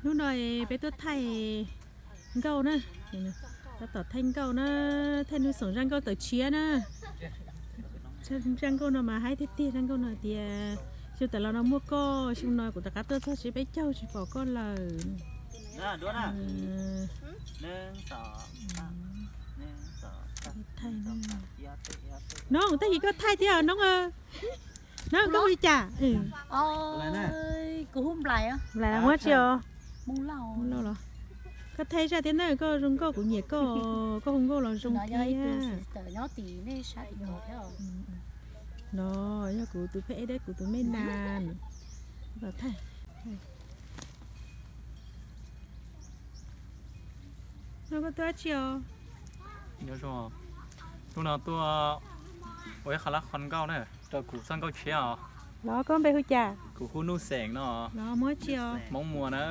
Hnub no peb tuaj thaij nkauj na, tab tom thaij nkauj na, thaij nuj xoom zaj nkauj tawm tshiab na. Zaj nkauj no mas haib tiag tiag, zaj nkauj no hais tias xyoo tas los no muaj koj, xyoo no kuv rov qab tuaj txog tsis peb caug tsis pom koj lawm. Noog, tag kis koj thaij thiab Noog. Noog, koj hu li cas? Kuv hu Nplaim. Nplaim, muab tsi os? Koj thaij zaj thiab na, koj zoo nkauj kuv nyiam koj, koj hu nkauj los zoo thiab. No yog kuv tus phab ej thiab kuv tus me nas. No koj tuaj dab tsi os? Hnub no tuaj ua ib qho lab qhov nkauj na, rau kuv txoj nkauj tshiab os. Los koj npe hu cas? Kuv hu Nuj Xeem no. Los muab tsi os? Hmoob Muas na.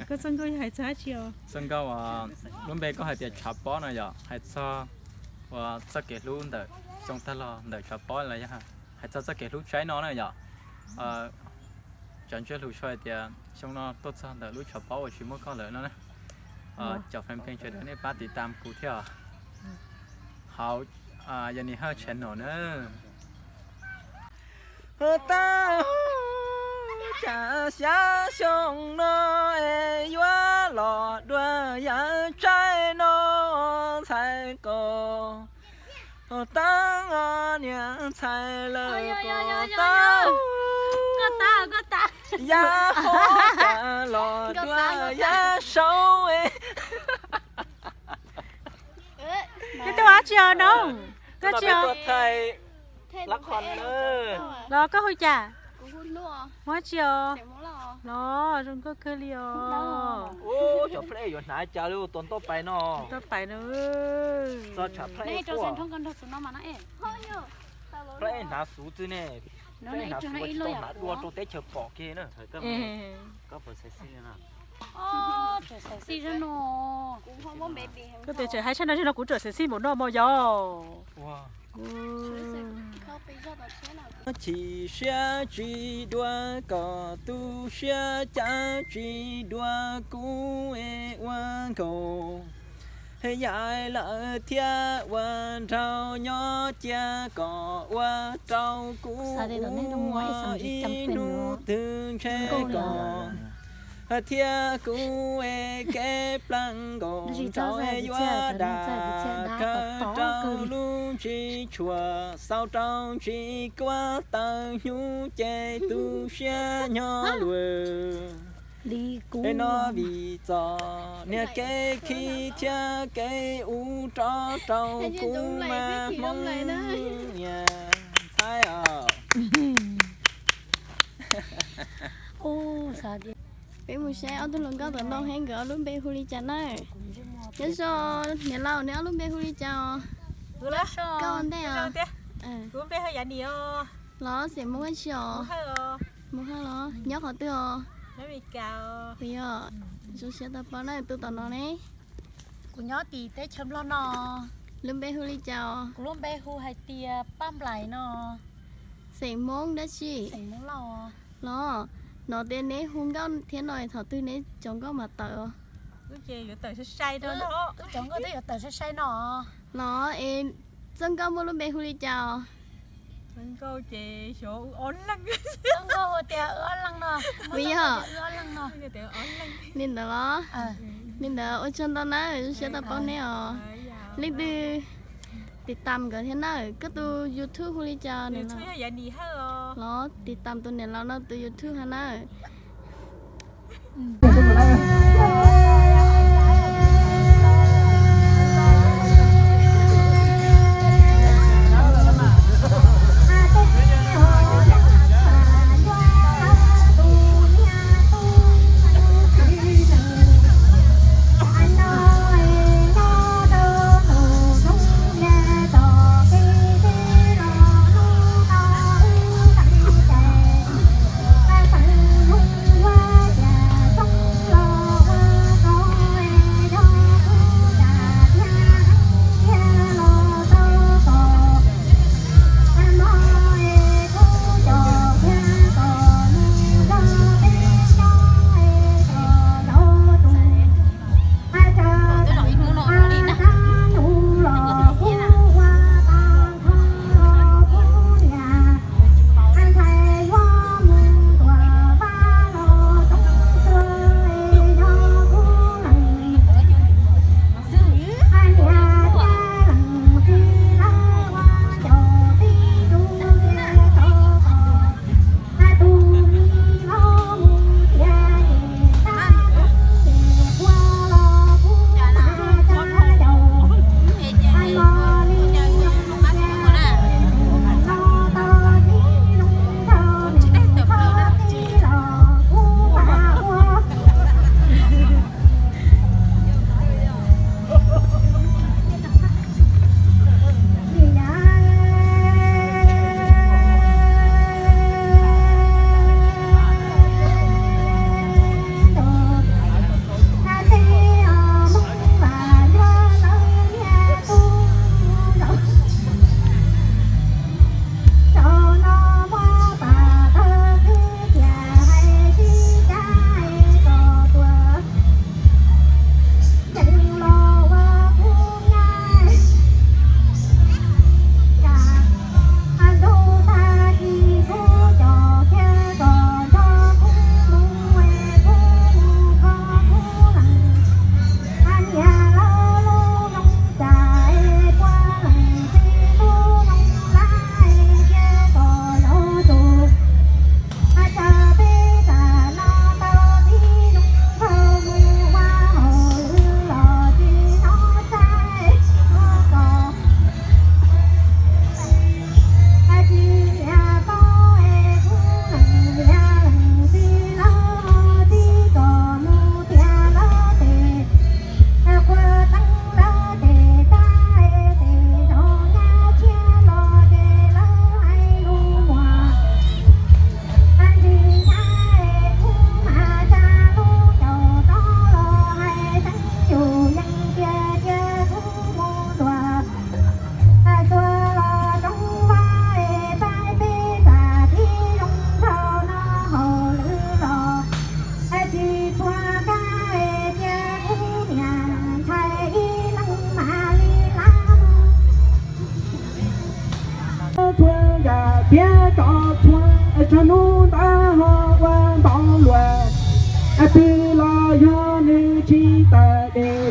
Koj txoj nkauj yog hais txog dab tsi os? Txoj nkauj lub npe koj hais tias tshav pob no yog hais txog uas txoj kev hlub ntawm xyoo tag los ntawm tshav pob los yog hais txog txoj kev hlub tsaib no na yom. Tsav ntsej lus tshaj hais tias xyoo no tuaj txog ntawm lub tshav pob uas tsis muaj koj lawm no na. Cov fan page sawv daws nej pab tiv tam kuv thiab os. Hauv Yog Nis Haj channel na. Tab sis xya xyoo no es yuav los dua yam tsaib no ntxhais qaum, tab niam ntxhais lawm qaum tab, yam hob cas los dua yam saub. Koj tuaj ua dab tsi os Noog? Koj tsis thaij lab qhov los koj hu cas? Muab tsi os? Los zoo nkauj kawg li os. Cov phlab yuav hnav cas li tus ntoj pais no. Ntoj pais no. Txog tshav phlab ej quaj. Phlab ej hnav xuv xwb ne. Phlab ej hnav xuv tsis tau hnav dua rau teb chaws pom kiag na. Koj tias tseem hais tshaj no, no kuv tseem xav xij npaum no mas yog. Chim siab tsis dua kom tu siab, cav tsis dua kuv ua nkaus. Yaim lawm thiab ua nraug nyob cia kom ua rau kuv ua ib hnub twg ntshe kom thiab kuv kev plaub nkaus nraug yuav dam khawb rau lub ntsis tshuam, xaus rau ntsis kuab taw hnyuv ces tu siab nyob lawm. Li kuv no vim txom nyem kev khib thiab kev ua rov rau kuv mas Hmoob niam ntxhais os. Peb mus saib ob tug hluas nkauj tom ntej nkawd ob lub npe hu li cas na. Nyob zoo niam laus, neb ob lub npe hu li cas os? Koj ua ntej os. Kuv npe hu Yav Nis os. Los xeem Hmoob dab tsi os? Mus Hawj los? Nyob qhov twg os? Yog, zoo siab tau paub na, tus tom no ne? Kuv nyob tim teb chaws Nplog no. Lub npe hu li cas os? Kuv lub npe hu hais tias Paj Nplaim no. Xeem Hmoob dab tsi? Xeem Hmoob Lauj. Los, no tias neb hu nkauj thiab no, thaum twg neb cov nkauj mas tawm os? Wb ces yuav tawm sai sai no. Wb cov nkauj twb yuav tawm sai sai no. Los es txoj nkauj muaj lub npe hu li cas os? Txoj nkauj ces xyov wb ob leeg. Txoj nkauj hu tias wb ob leeg no. Puas yog? Wb ob leeg no. Li ntawd los? Li ntawd ua tsaug ntau na, zoo siab tau paub neb os. Leej twg tiv tam nkawd thiab na, koj tus YouTube hu li cas? Los tiv tam tus niam laus no tus YouTube ha na.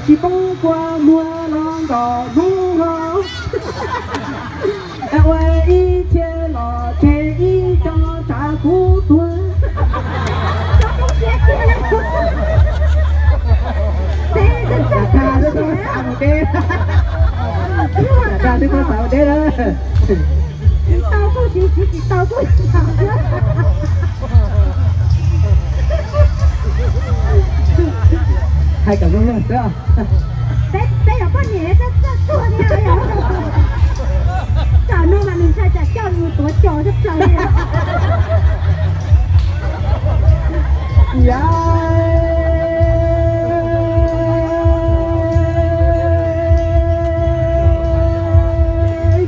Tsis poob kua muag los nkaus hnub no, ua ib txhia los tseg ib co tsav kub tuag. Tag twb tuaj xav mus deb, tag twb tuaj xav mus deb na. Tsis tau kuj tsis, tsis tau kuj tsis. Hais kom zoo zoo xwb. Peb, peb cov poj niam txawj txawj tuag thiab yom. Tsam no mas nws ntshai tsam coj nws tuav cos tshaj plaws li. Yog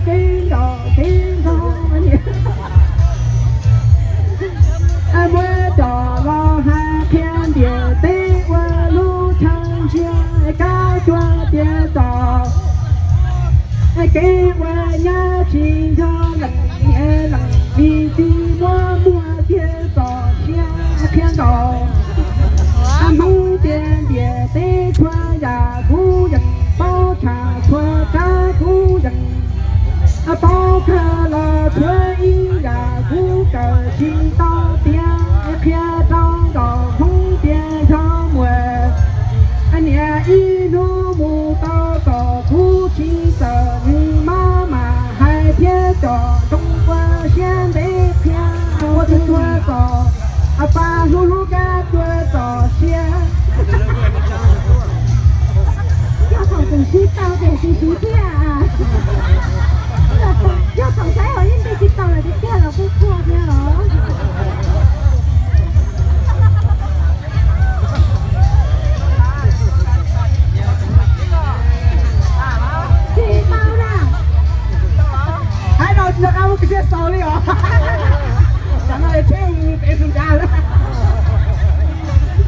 kev ntaus kev ntaus, muab cov los hais qhia ntiam teb ua lub chaw ntsia kab cua tias txom, kev ua nyab tsis nco leej niam leej txiv, muab muag tias txom siab qhia ntaus. Hmoob tias ntiam teb txhua yam kuv yeej paub, tshaj txhua tsav kuv yeej paub kawg los txhua ib yam kuv kawm tsis tau tiag, qhia rau nkaus Hmoob tias yog muaj niam ib hnub mus tau kom kuv tsis txawm nws maj mam hais thiab cov zoo ua siab ntev qhia ua tus tuag txom, a pa hlub hlub kab tuag txom siab. Yog thaum tus sib tau ces tsis sib thiab. Yog thaum saib hauv ib ntej tsis tau lawm tiag tiag los kuj tuag thiab los. Tsis tau na. Hais no tsis nco qab muab kwv txhiaj xaus li os. Tsam no es tsheb mus pem tus nrad lawm.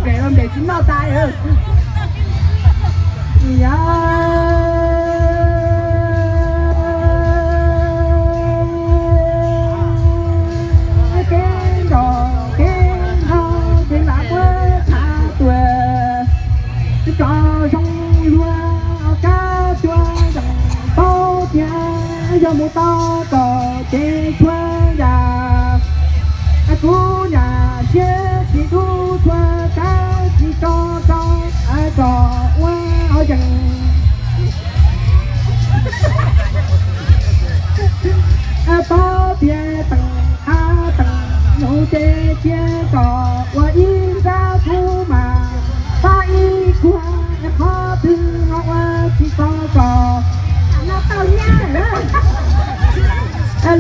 Pem los nplej tsis noj tas. Yog kev ntaus kev ntaus ces lam muab tshaj tuag. Cov zoo luag kab cua yeej paub tias yog mus tau kom ces txhua yam kuv nyam siab tsis dub, txhua kab tsis tso tso kom ua yeej. Paub tias teem qab teem nus ces cia kom ua ib nrab kub mas pab ib kuag, qhov twg ho ua tsis tau kom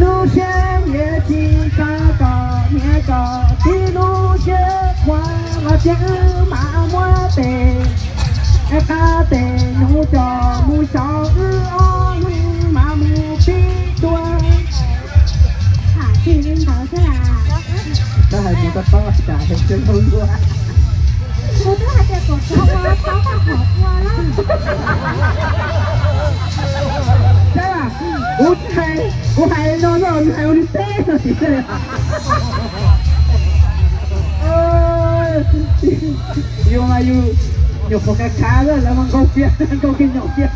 lub siab nyiam tsis tau kom nyiam kom tib lub siab qhuav los cia wb mam muab tes qab tes nus coj mus xyaum wb ob leeg mam mus pib dua. Tham tsis li ntawd xwb las. Koj hais mus tau tau tas hais tsis zoo dua. Kuv twb hais tias kom txhob ua tau qhov ua lawm. Sab, kuv hais, kuv hais no nws hais ua nws teb no tim. Yus mas yus nyuam qhuav khav khav lawm, lawv mas nkaug kiag, nkaug kiag nyom kiag.